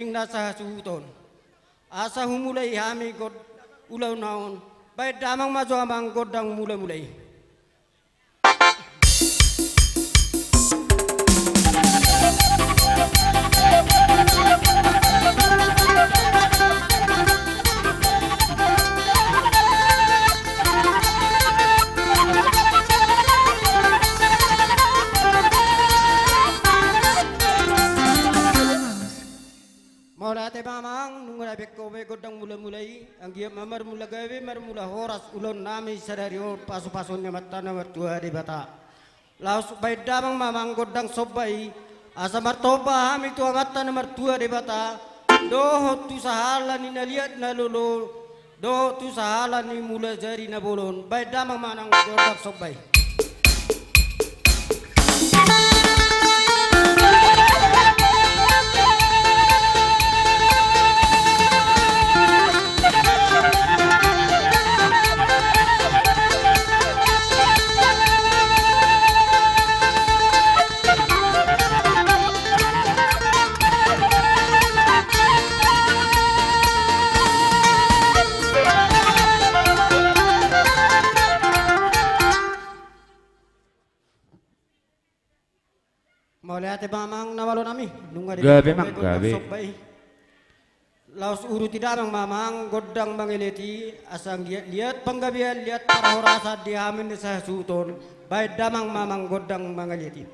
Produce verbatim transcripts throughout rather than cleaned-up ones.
na sahasuhuton. Asa humulai hami god-, ulaon on, baen damang ma jo amang gondang mulamula i. Mauliate ma amang, nunga dapot ho be gondang mulamula i, anggiat ma marmula gabe, marmula horas ulaon nami sadari on, pasupasuon ni Amanta na martua Debata. Laos baen damang ma amang gondang somba i, asa martomba hami tu Amanta na martua Debata, dohot tu sahala ni na liat na lolo, dohot tu sahala ni mula jadi na bolon, baen damang ma amang gondang somba i. Mauliate ma amang na malo nami, nunga dapot ho be gondang somba i. Laos uruti damang ma amang gondang mangelean i, asa anggiat liat panggabean, liat parhorasan di hami na sahasuhuton, baen damang ma amang gondang mangelean i.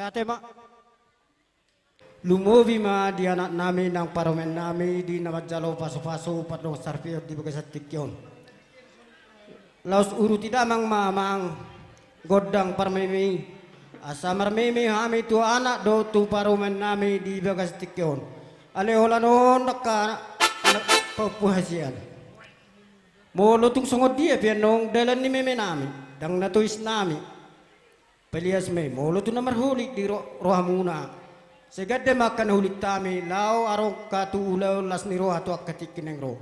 Ate ma. Lumobi ma di anak nami nang parumaen nami di na manjalo pasu-pasu pardongan sarpehon di bagasan tingki on. Laos uruti damang ma amang gondang parmeme i, asa marmeme hami tu anak dohot tu parumaen nami di bagasan tingki on. Alai holan on angka anak, anak pahompu hasian. Molo tung songon dia pe annon dalan ni meme nami, ndang na tois nami. Palias ma i, molo tung na marholit di ro-, rohamuna. Sai gande ma angka na hulit hami, laho arongka tu ulaon las ni roha tu angka tingki naeng ro.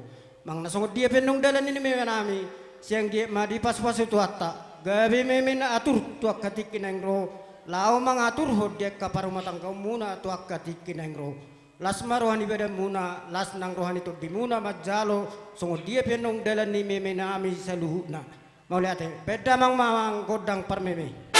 Manang na songon dia pe annon dalan ni meme nami, sai anggiat ma dipasu-pasu Tuhanta. Gabe meme na atur tu angka tingki naeng ro, laho mangaturhon di angka parumatanggaonmuna tu angka tingki naeng ro. Las ma roha ni badanmuna, las nang roha ni tondimuna manjalo, songon dia pe annon dalan ni meme nami saluhutna. Mauliate, baen damang ma amang gondang parmeme.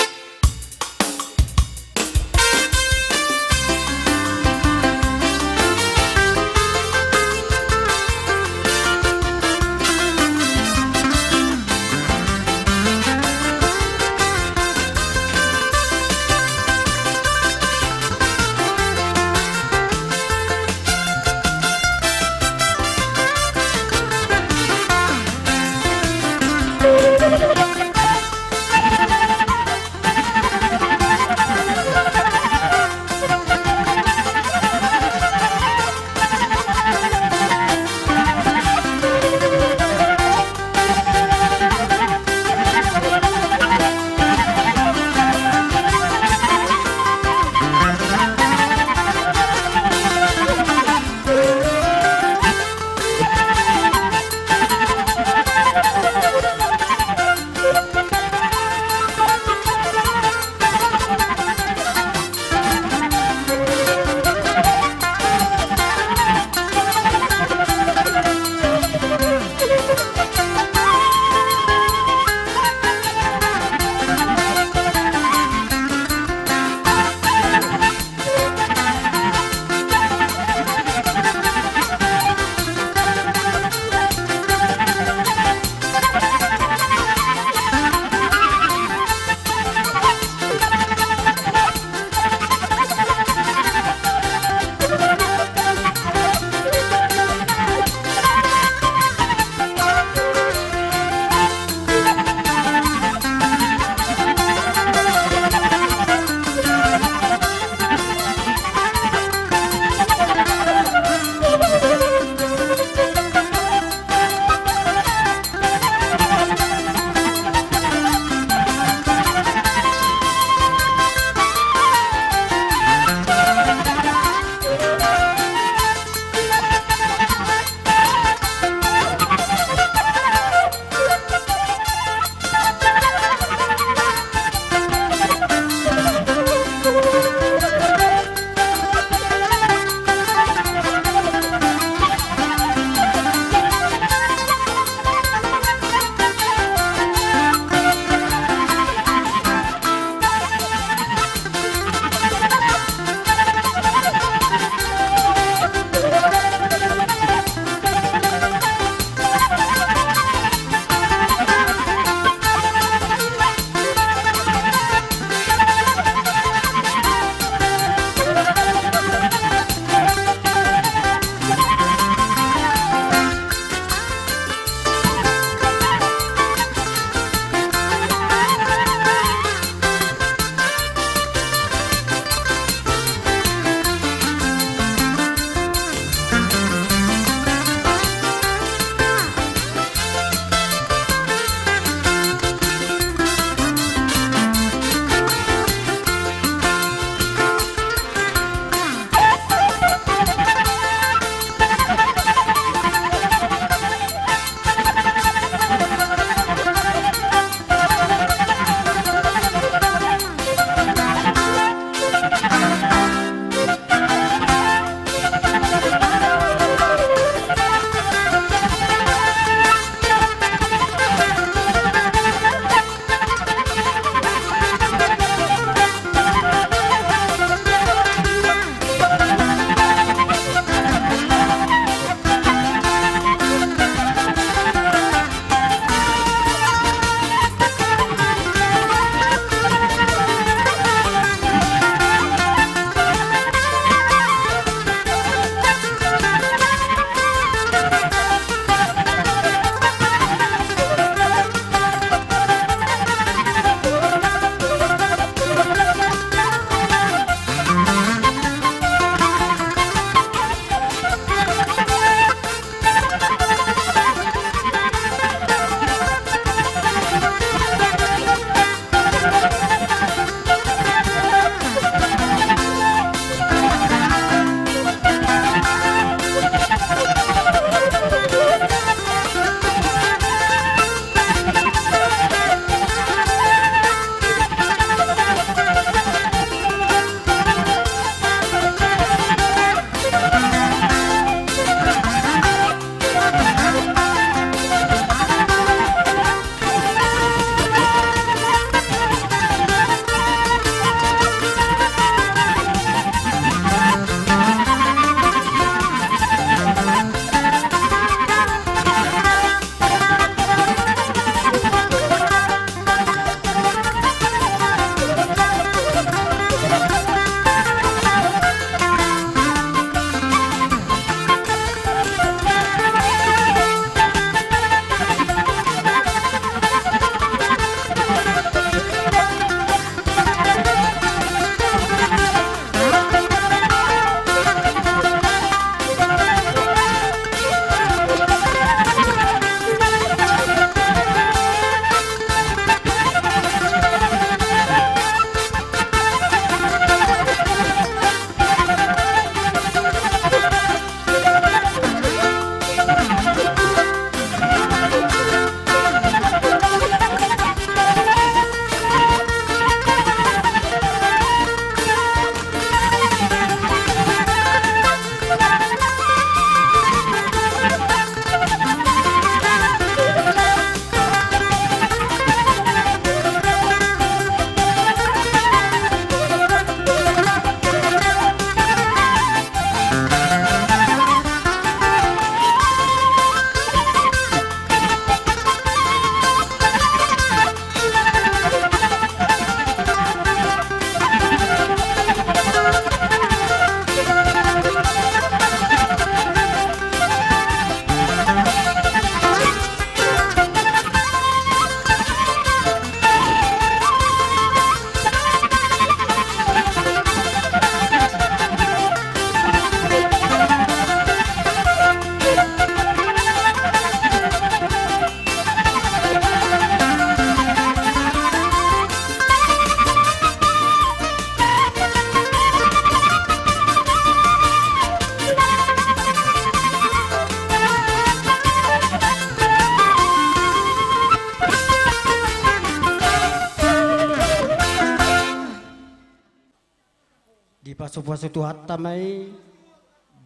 Pasupasu Tuhanta ma i,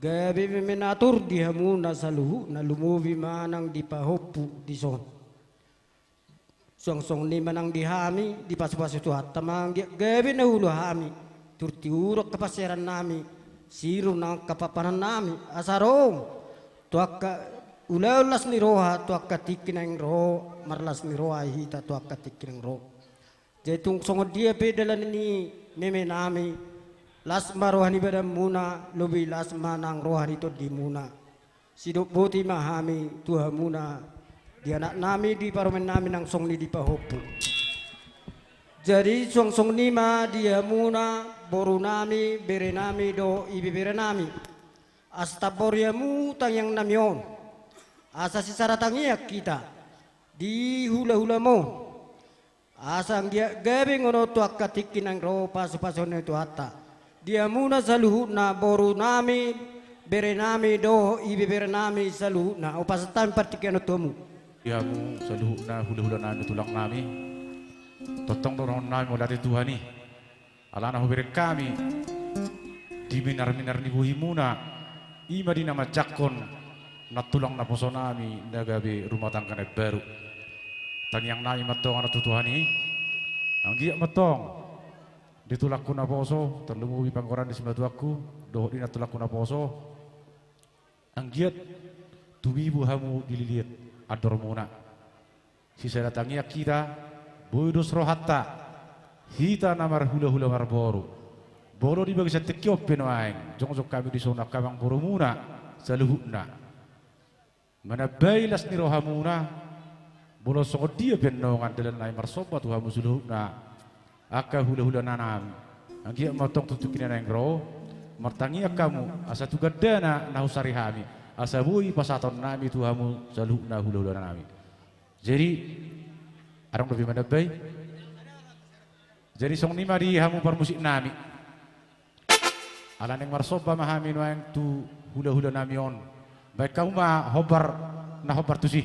gabe meme na atur di hamuna saluhutna, lumobi ma nang di pahompu dison. Suang songon i ma nang di hami, dipasupasu Tuhanta ma anggiat gabe na olo hami, turtu ro angka pansearan nami, sirung nang angka panganan nami, asa ro tu angka ulaon las ni roha tu angka tingki naeng ro, marlas ni roha hita tu angka tingki naeng ro. Jadi tung songon dia pe dalan ni meme nami, las ma roha ni badanmuna, lobi las ma nang roha ni tondimuna. Sidok boti ma hami tu hamuna, di anak nami, di parumaen nami nang songon i di pahompu. Jadi suang songon i ma di hamuna, boru nami, bere nami dohot ibebere nami. Asa tambori hamu tangiang nami on, asa sisada tangiang hita di hulahulam on. Asa anggiat gabe ngon on tu angka tingki naeng ro pasupasuon ni Tuhanta. Di hamuna saluhutna, boru nami, bere nami dohot ibebere nami saluhutna. Hupasahat hami partingkian on tu hamu. Di hamu saluhutna hulahula nami, tulang nami. Tongtong dohonon nami mauliate tu Tuhan i. Alana hubereng hami di minarminar ni bohimuna, i ma di na manjangkon nantulang naposo nami na gabe rumah tangga na imbaru. Tangiang nami ma antong tu Tuhan i, anggiat ma antong di tulangku naposo, tarlumobi panggoran ni simatuangku dohot di nantulangku naposo, anggiat tumibu hamu dililiat andormuna. Sisada tangiang hita, boi dos rohanta, hita na marhulahula marboru. Molo di bagasan tingki on pe nuaeng jongjong hami dison angka amangborumuna saluhutna, manambai las ni rohamuna. Molo songon dia pe annon dalan nami marsomba tu hamu saluhutna angka hulahula nami, anggiat ma antong tu tingki na naeng ro martangiang hamu asa tu gandana na husari hami, asa boi pasahaton nami tu hamu saluhutna hulahula nami. Jadi adong dope manambai? Jadi songon i ma di hamu parmusik nami. Ala naeng marsomba ma hami nuaeng tu hulahula nami on, baen hamu ma hombar na hombar tusi.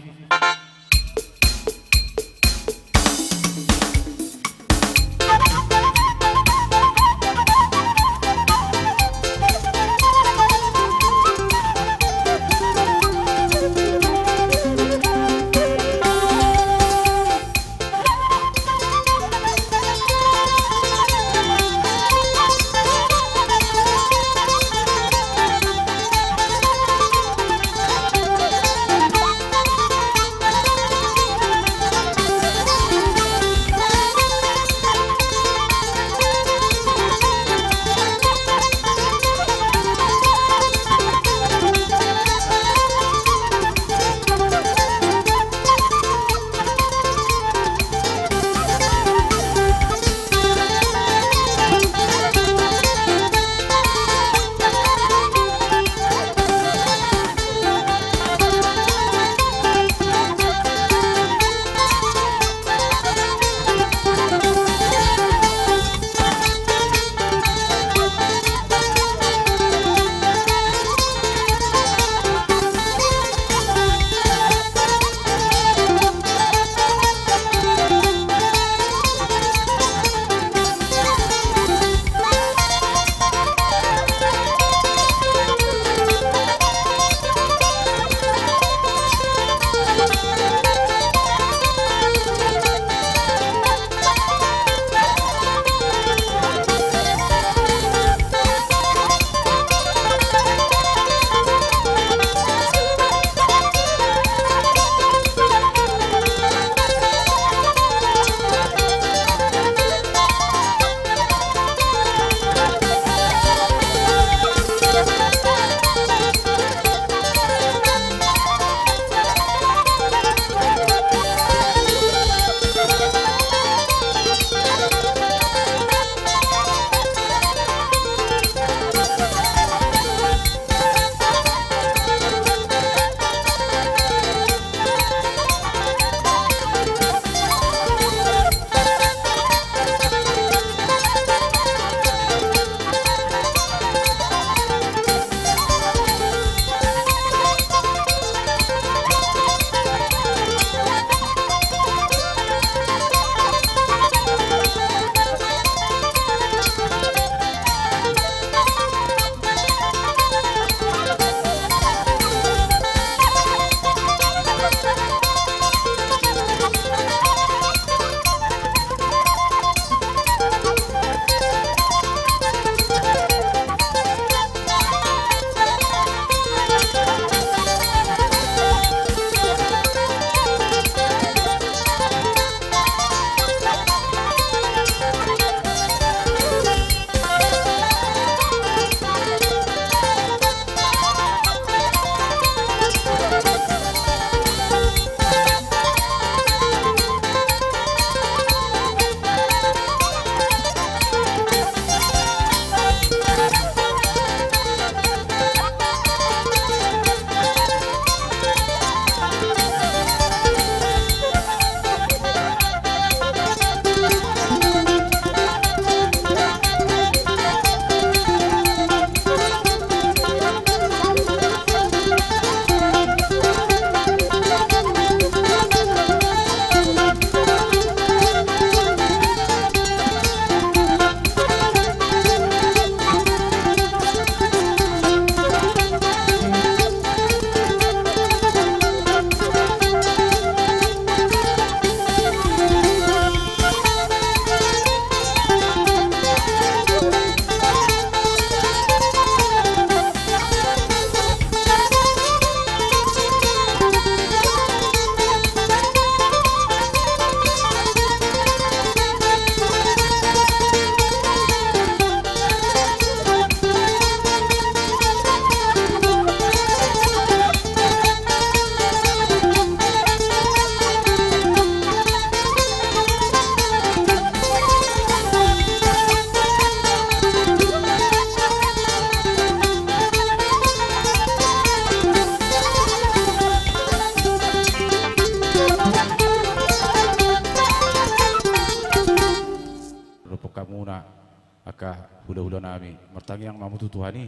Angka hula-hula nami, martangiang ma hamu tu Tuhan i,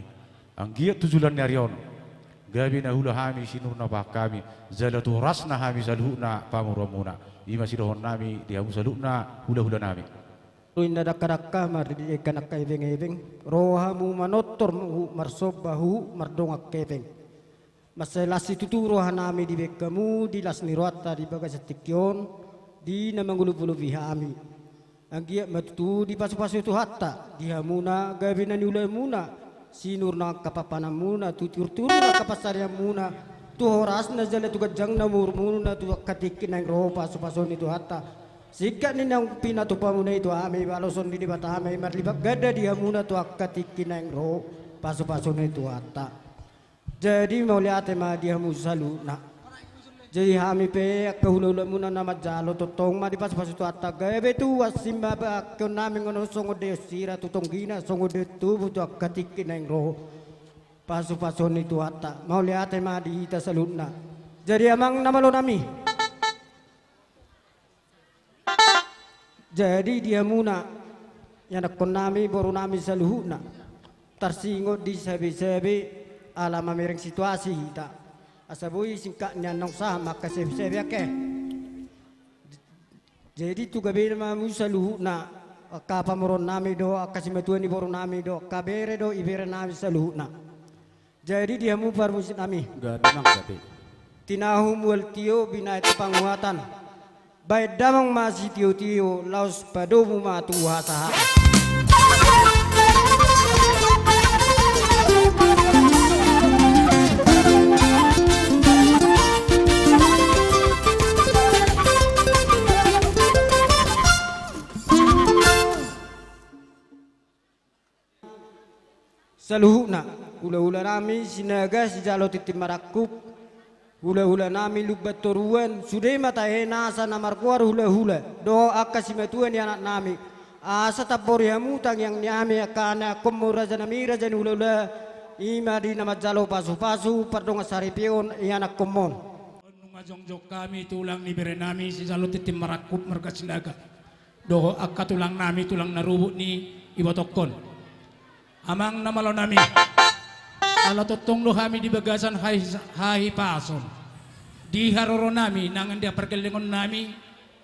anggiat tu joloan ni ari on gabe na huula hami sinur na pahan hami, jala tu horasna hami saluhutna pamoruonmuna. I ma sidohonon nami di hamu saluhutna hula-hula nami. Ro inna dangka-dangka, mardidikan angka ebeng-ebeng, ro hamu manortor huhut marsomba huhut mardongan hepeng. Mansai las situtu roha nami dibahen hamu di las ni rohanta di bagasan tingki on, di na mangolop-olopi hami. Anggiat ma tutu dipasu-pasu Tuhanta di hamuna gabe na niulamuna, sinur nang angka panpananmuna, tu tiur-tiur nang angka pansarianmuna, tu horasna jala tu ganjangna umurmuna, tu angka tingki naeng ro pasu-pasu ni Tuhanta. Singkat ni naung pinatupamuna i tu hami, baloson ni Debata ma i marlipat ganda di hamuna tu angka tingki naeng ro pasu-pasu ni Tuhanta. Jadi mauliate ma di hamu saluhutna. Jadi hami pe angka hula-hulamuna na manjalo, tongtong ma dipasu-pasu Tuhanta, gabe tu ansi ma pangkeon nami on songon daion sira, tu tonggina songon daion tubu, tu angka tingki naeng ro pasu-pasu ni Tuhanta. Mauliate ma di hita saluhutna. Jadi amang na malo nami. Jadi di hamuna, ianakkon nami, boru nami saluhutna, tarsingot di sabe-sabe, ala mamereng situasi hita. Asa boi singkat nian naung sahat ma angka sabe-sabe angka. Jadi tu gabe ma hamu saluhutna, angka pamoruon nami dohot angka simatua ni boru nami dohot angka bere dohot ibebere nami saluhutna. Jadi di hamu parmusik nami. Gabe, amang, gabe. Tinahu mual tio binahen panguatan. Bahen damang ma sitio-tio, laos padomu ma tu hasahaton. Saluhutna, hula-hula nami Sinaga sijalo tintin marangkup, hula-hula nami Lumban Toruan, sude ma tahe nasa na margoar hula-hula, dohot angka simatua ni anak nami, asa tambori hamu tangiang ni hami angka anakkonmu, raja nami, raja ni hula-hula, i ma di na manjalo pasu-pasu pardongan saripeon ianakkonmon. Nunga jongjong hami tulang ni bere nami sijalo tintin marangkup marga Sinaga. Dohot angka tulang nami, tulang na rubuk ni ibotongkon. Amang na malo nami. Ala tongtong do hami di bagasan hahi-, hahipason. Di haroro nami, nang di pargellengon nami,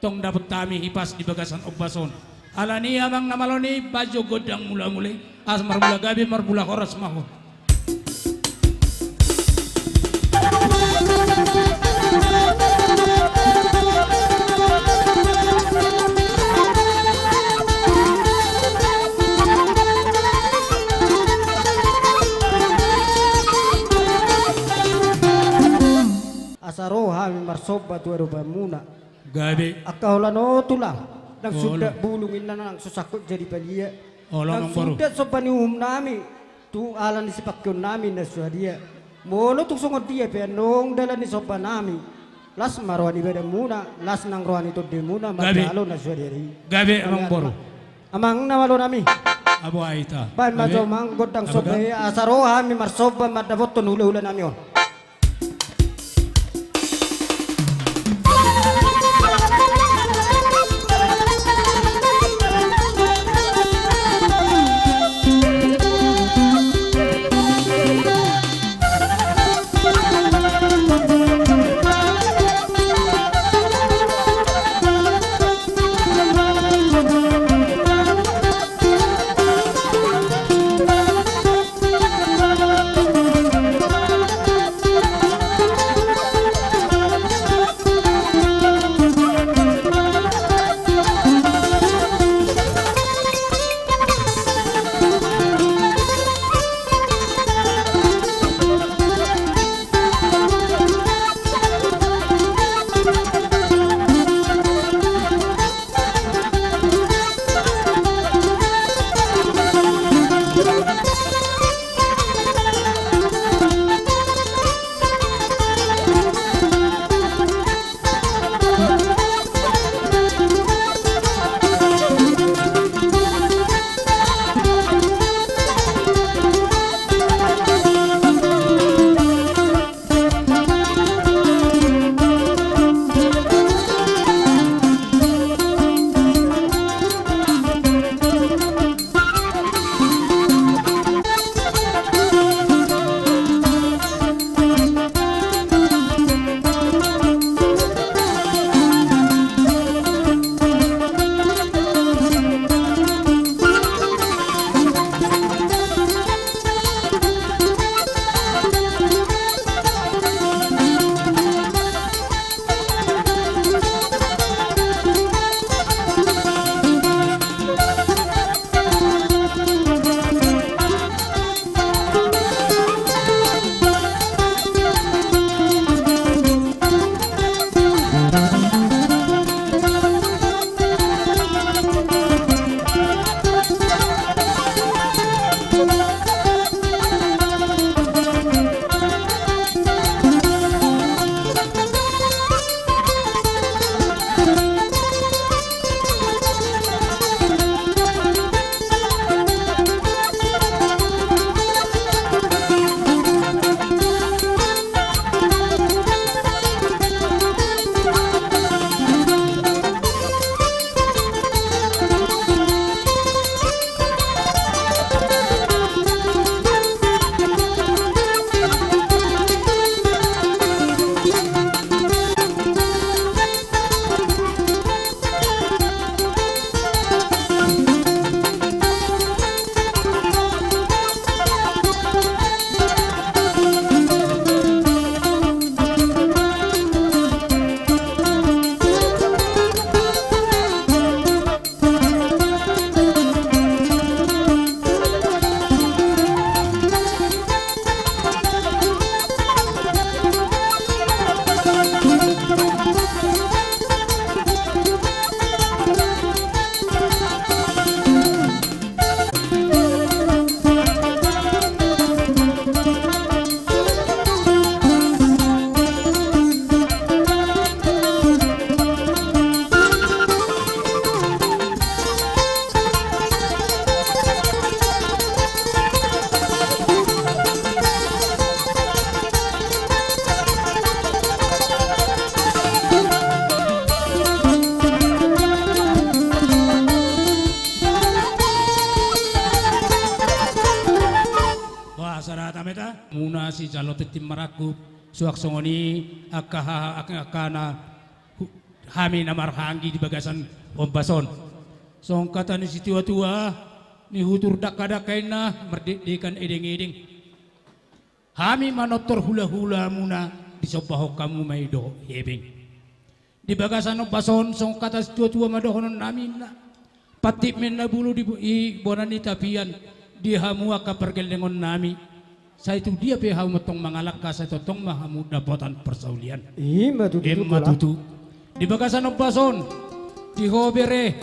tong dapot hami hipas di bagasan ombas on. Alani amang na malo nami, bajo gondang mula-mula i, asa marmula gabe marmula horas ma ho. Asa ro hami marsomba tu adopanmuna. Gabe. Angka holan on tulang, ndang sundat bulung inna, ndang so sangkot jadi palia. Ndang sundat somba ni uhum nami, tu ala ni sipangkeon nami na suadia. Molo tung songon dia pe annon dalan ni somba nami, las ma roha ni badanmuna, las nang roha ni tondimuna manjalo na suadia i. Gabe, amang boru. Amang na malo nami. Abo aita. Bahen ma jo amang gondang somba i, asa ro hami marsomba mandapothon hula-hula nami on. sijalo tintin marangkup, suang songon i angka ha-, angka, angka na hu-, hami na marhahaanggi di bagasan ombas on. Songon hata ni situatua, nihutur dangkadangka inna, mardekdekan edengedeng. Hami manortor hulahulamuna, disombahon hamu ma i dohot hepeng. Di bagasan ombas on, songon hata situatua ma dohononnami inna. Pantik ma inna bulu di bo-, i bona ni tapian, di hamu angka pargellengonnami. Sai tu dia pe hamu tongtong mangalangka, sai tongtong ma hamu dapotan parsaulian. I ma tutu. I ma tutu. Di bagasan ombas on, di ho bere,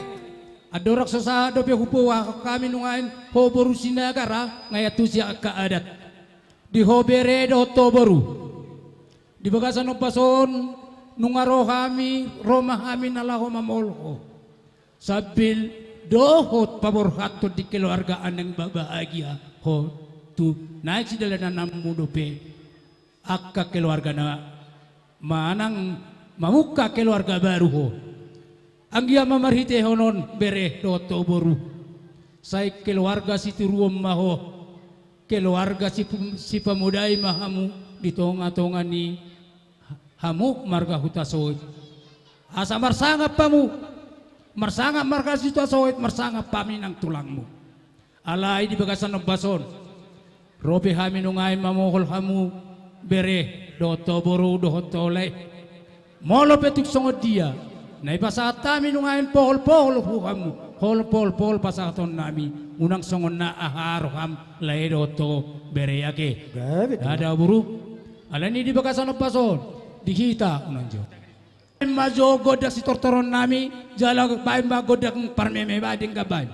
andorang so sahat dope huboan hami nuaeng ho boru Sinaga ra, nga i antusi angka adat. Di ho bere dohot ho boru. Di bagasan ombas on, nunga ro hami, ro ma hami na laho mamohol ho. Sambil dohot paborhathon di keluarga na bahagia ho, tu naeng sidalananmu dope angka keluarga na manang mamungka keluarga baru ho. Anggiat ma marhitehon on bere dohot ho boru, sai keluarga sitiruon ma ho, keluarga sipu-, sipamodai ma hamu di tongatonga ni hamu marga Hutasoit. Asa marsangap hamu, marsangap marga Hutasoit, marsangap hami nang tulangmu. Alai di bagasan ombas on, ro pe hami nuaeng mamohol hamu bere dohot ho boru dohot ho lae. Molo pe tung songon dia na ipasahat hami nuaeng pohol-pohol tu hamu, pohol-pohol pasahatonnami, unang songon na aha roham lae dohot ho bere ake. Gabe, ndada boru. Alani i di bagasan ombas on, di hita unang jo. Baen ma jo gondang sitortoronnami, jala baen ma gondang parmeme, baen denggan baen.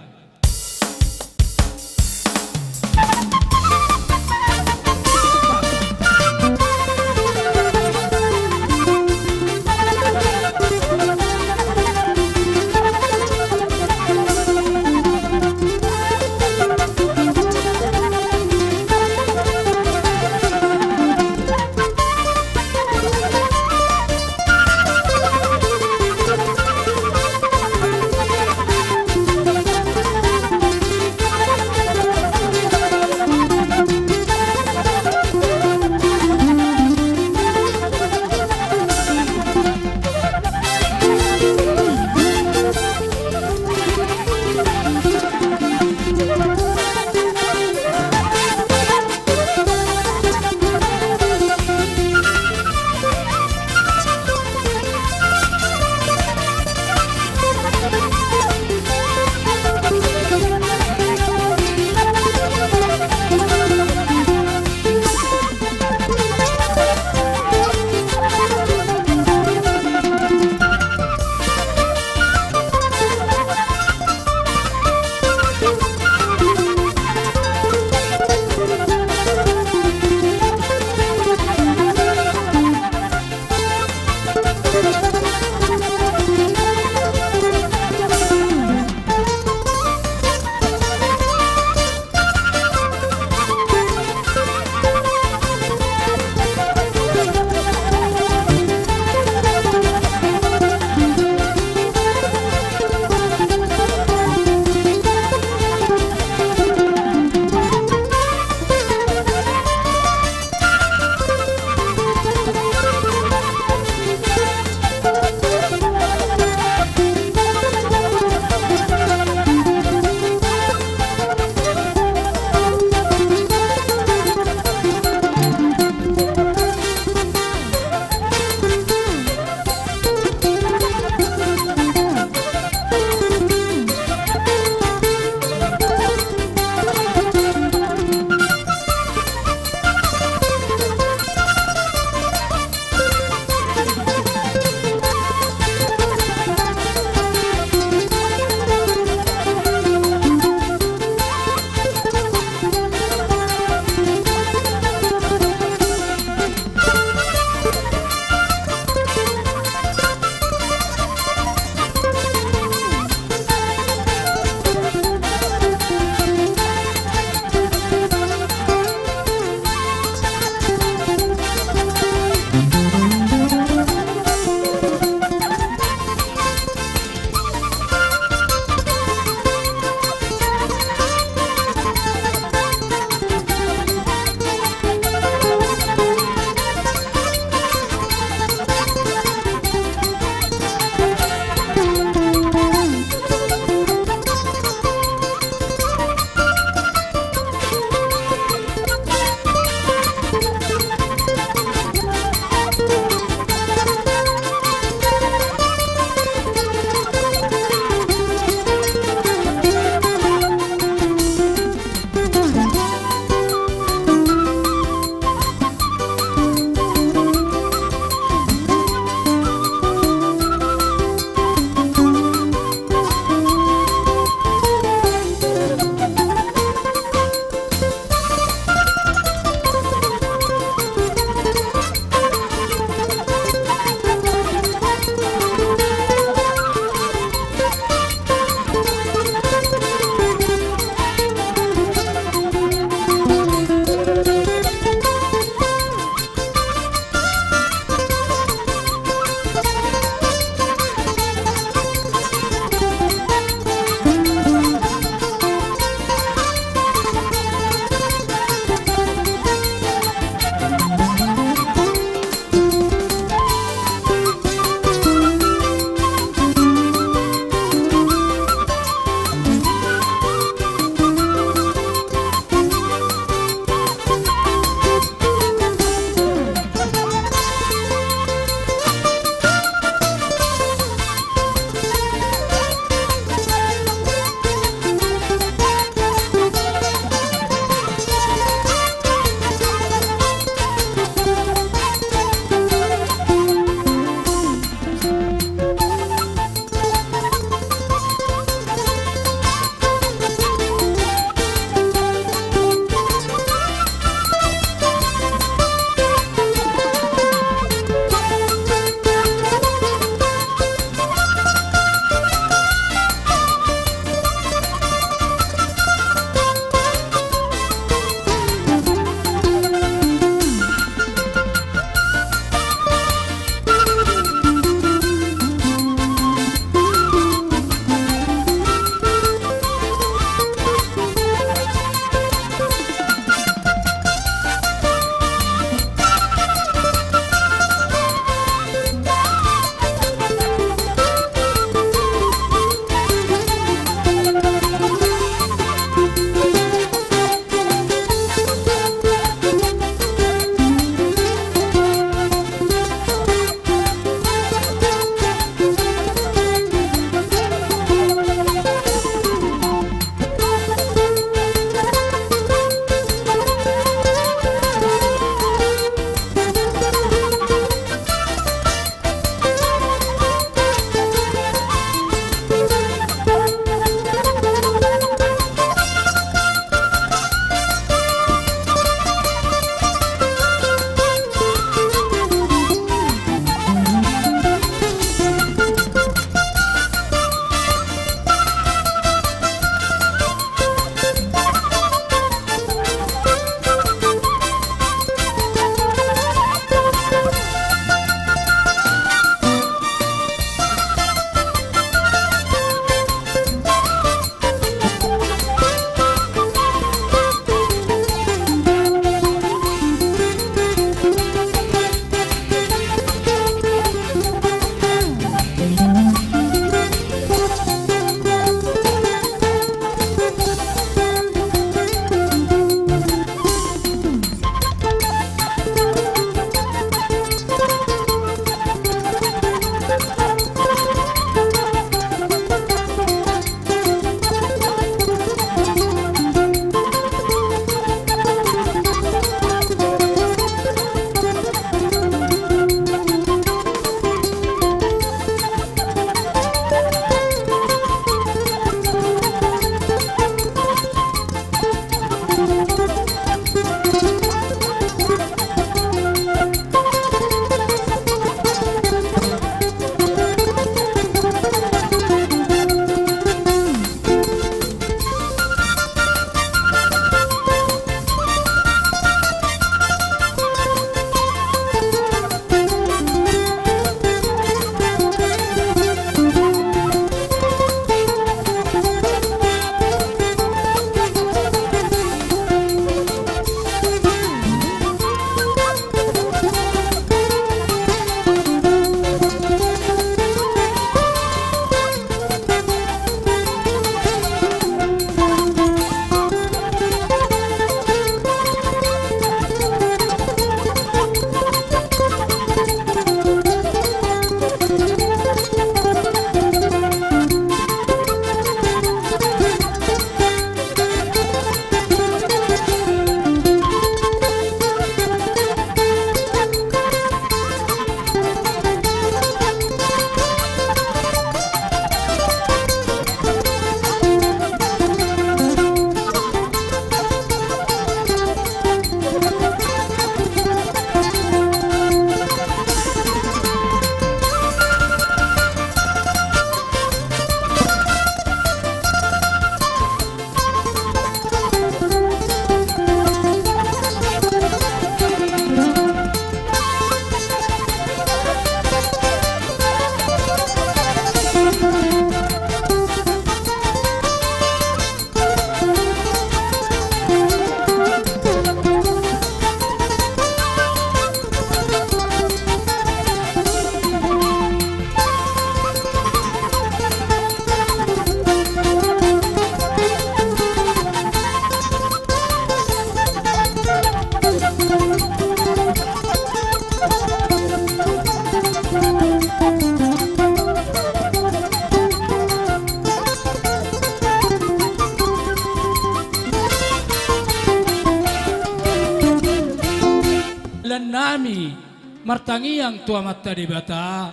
Martangiang tu Amanta Debata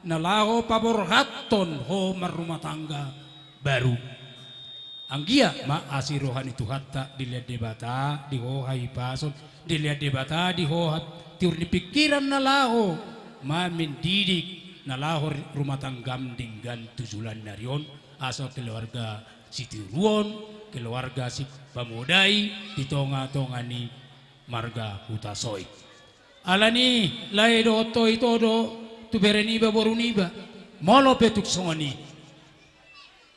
na laho paborhathon ho marrumah tangga baru. Anggiat ma asi roha ni Tuhanta, dilean Debata di ho hahipason, dilean Debata di ho tiur ni pingkiran na laho ma mendidik, na laho rumah tanggam denggan tu joloan ni ari on, asa keluarga sitiruon, keluarga sipamodai di tonga-tonga ni marga Hutasoit. Alani lae dohot tohit on do tu bere niba boru niba, molo pe tung songon i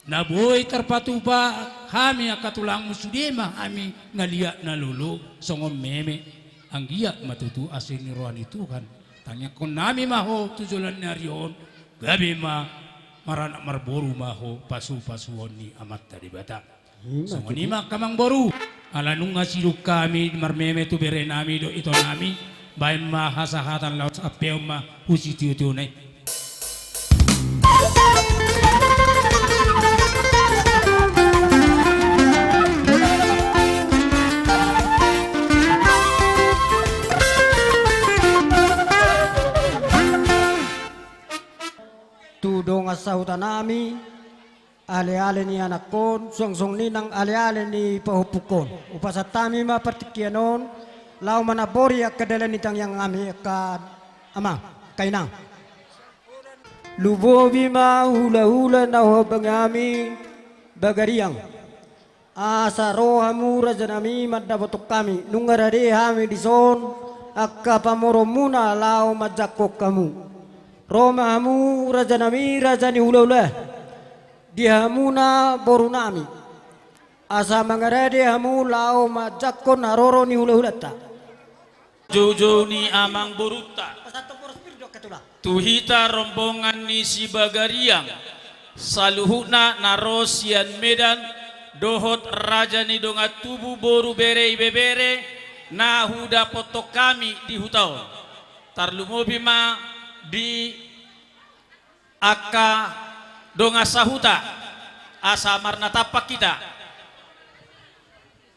na boi tarpatupa hami angka tulangmu, sude ma hami na liat na lolo songon meme. Anggiat ma tutu asi ni roha ni Tuhan, tangiangkon nami ma ho tu joloan ni ari on, gabe ma maranak marboru ma ho pasu-pasuon ni Amanta Debata. Ima tutu. Songon i ma angka amangboru, ala nunga sidung hami marmeme tu bere nami dohot ito nami, baen ma hasahatan laos ampeon ma husitio-tio na i. Tu dongan sahuta nami, ale-ale ni anakkon, suang songon i nang ale-ale ni pahompungkon. Hupasahat hami ma partingkian on laho manambori angka dalan ni tangiang nami, angka amang, angka inang. Lumobi ma hula-hula na huhabangi hami Bagariang. Asa ro hamu raja nami mandapothon hami, nunga rade hami dison angka pamoruonmuna laho manjangkon hamu. Ro ma hamu raja nami, raja ni hula-hula. Di hamuna boru nami, asa mangarade hamu laho manjangkon haroro ni hula-hulanta. Joujou ni amangborunta. Pasahat boru pir do angka tulang. Tu hita rombongan ni si Bagariang, saluhutna na ro sian Medan, dohot raja ni dongan tubu boru bere ibebere, na hudapothon hami di huta on. Tarlumobi ma di angka dongan sahuta, asa marnatampak hita.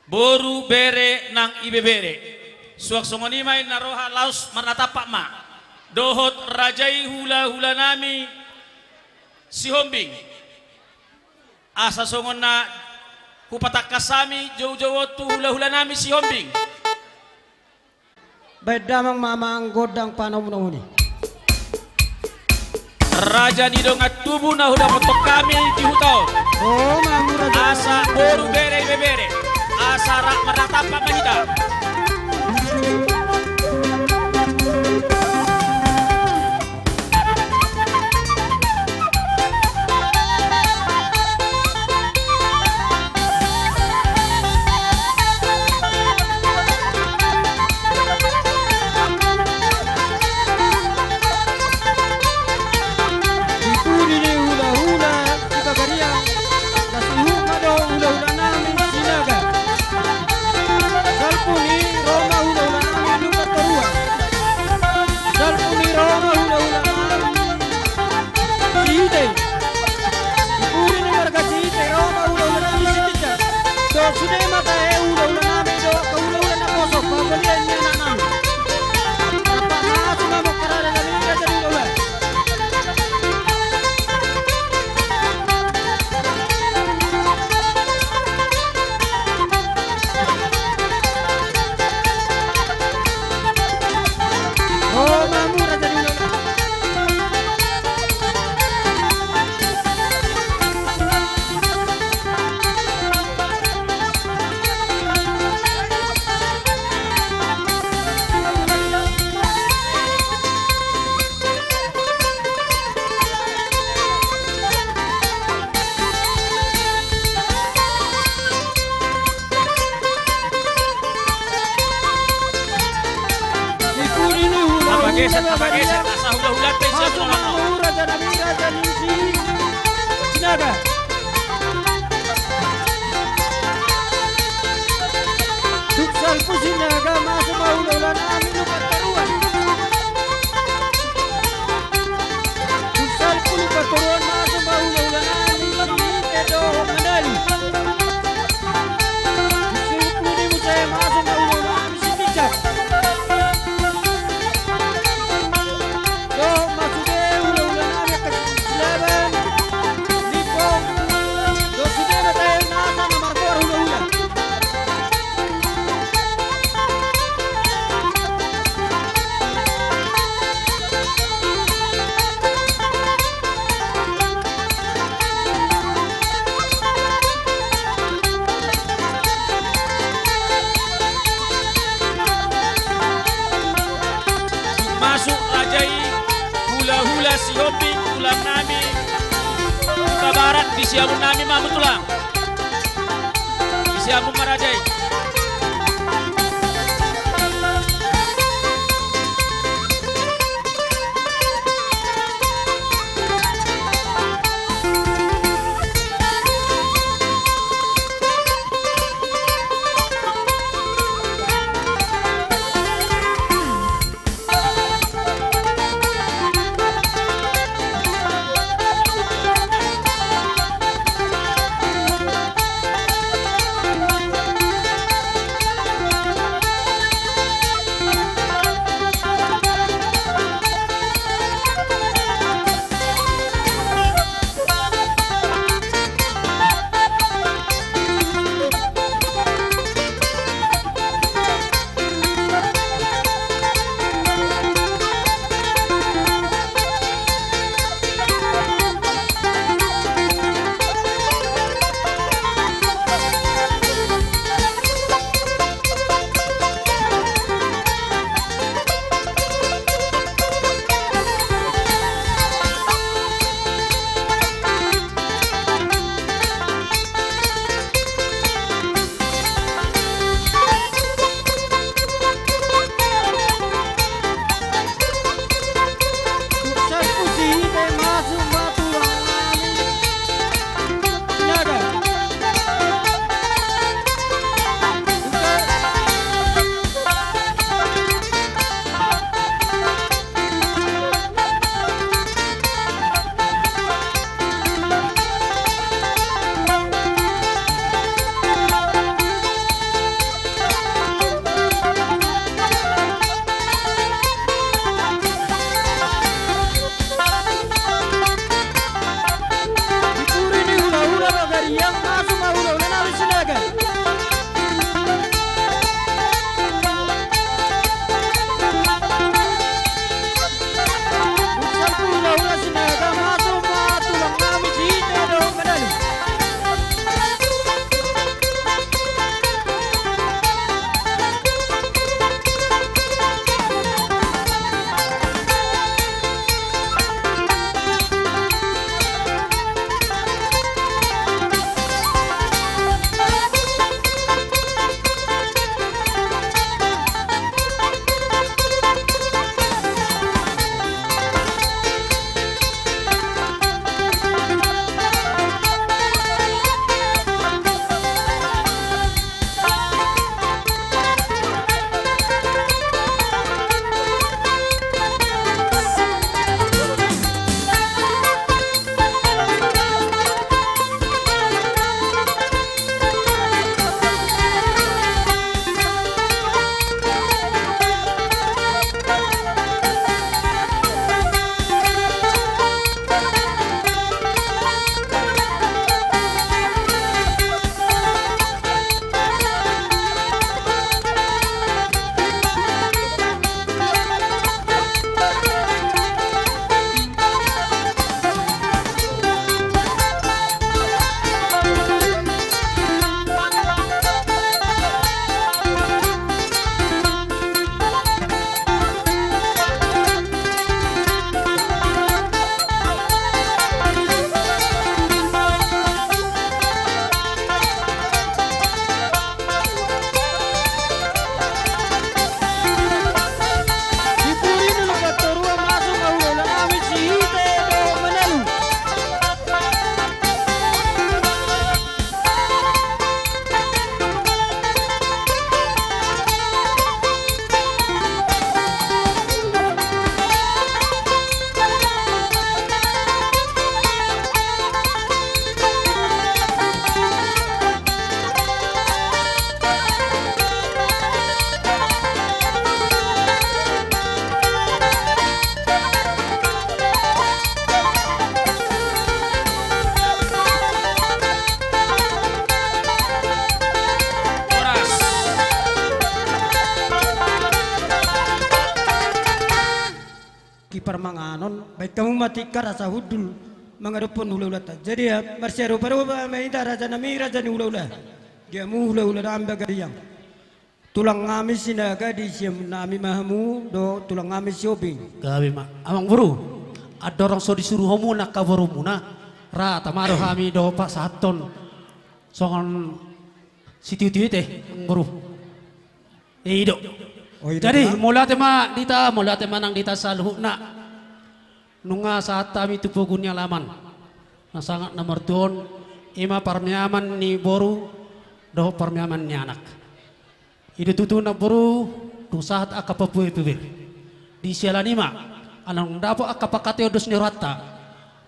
Boru bere nang ibebere. Suang songon i ma inna roha, laos marnatampak ma. Dohot raja i hula-hula nami Sihombing. Asa songon na hupatangkas hami joujou on tu hula-hula nami Sihombing. Baen damang ma amang gondang panomu-nomu i. Raja ni dongan tubu na hudapothon hami di huta on. O, ma hamu raja. Asa boru bere ibebere. Asa ra-, marnatampak ma hita. Di pudi ni hula-hula di Bagariang, na sihut ma do hula-hula nami Sinaga. Salpu ni ro ma hula-hula nami Lumbantoruan. Salpu ni ro ma hula-hula nami Sihite. Di pudi ni marga Sihite ro ma hula-hula nami Sitinjak. Dohot sude ma tahe hula-hula nami dohot angka hula-hula naposo panggabean ni anak nami. Rap ma hamu ma mongkarada nami raja ni hula-hula. Apa geser, apa geser, asa hula-hula pe. Sinaga. Tung salpu Sinaga, masuk ma hula-hula nami Lumbantoruan. Tung salpu Lumbantoruan, masuk ma hula-hula nami Sihite dohot Mandali. Tung salpu ni muse, masuk ma hula-hula nami Sitinjak. Hulahula Sihombing, tulang nami. Huta Barat, di siamun nami ma hamu tulang. Di siamun ma raja i. Di puri ni hulahula Bagariang, masuk ma hulahula nami Sinaga. Hulahula Sinaga, masuk ma tulang nami Sihite dohot Manalu. Di parmanganon, baen hamu ma tingkar asa hundul mangadophon hulahulanta. Jadi, marsiadopadopa ma hita, raja nami, raja ni hulahula. Di hamu hulahula nami Bagariang. Tulang nami Sinaga, disi nami ma hamu dohot tulang nami Sihombing. Gabe ma. Amangboru, andorang so disuru hamu angka borumuna, ra tama do hami dohot pasahathon songon sitiotio i, amangboru. I do. O, i do. Jadi, mauliate ma di hita, mauliate ma nang di hita saluhutna. Nunga sahat hami tu pogu ni alaman na sangap na martua on, i ma parmeaman ni boru dohot parmeaman ni anak. I do tutu, amangboru, tung sahat angka pambuhai-buhai. Di siala ni i ma, ala naung dapot angka pangkataion dos ni rohanta.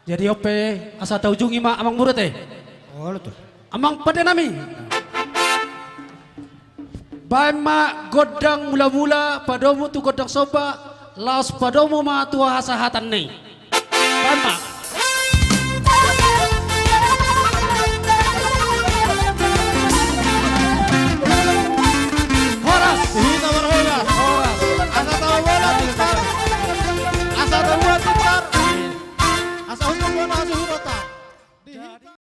Jadi on pe, asa taujungi ma, amangboru, ate. Olo, tutu. Amang pande nami. Baen ma gondang mula-mula, padomu tu gondang somba, laos padomu ma tu hasahatan na i. Baen ma.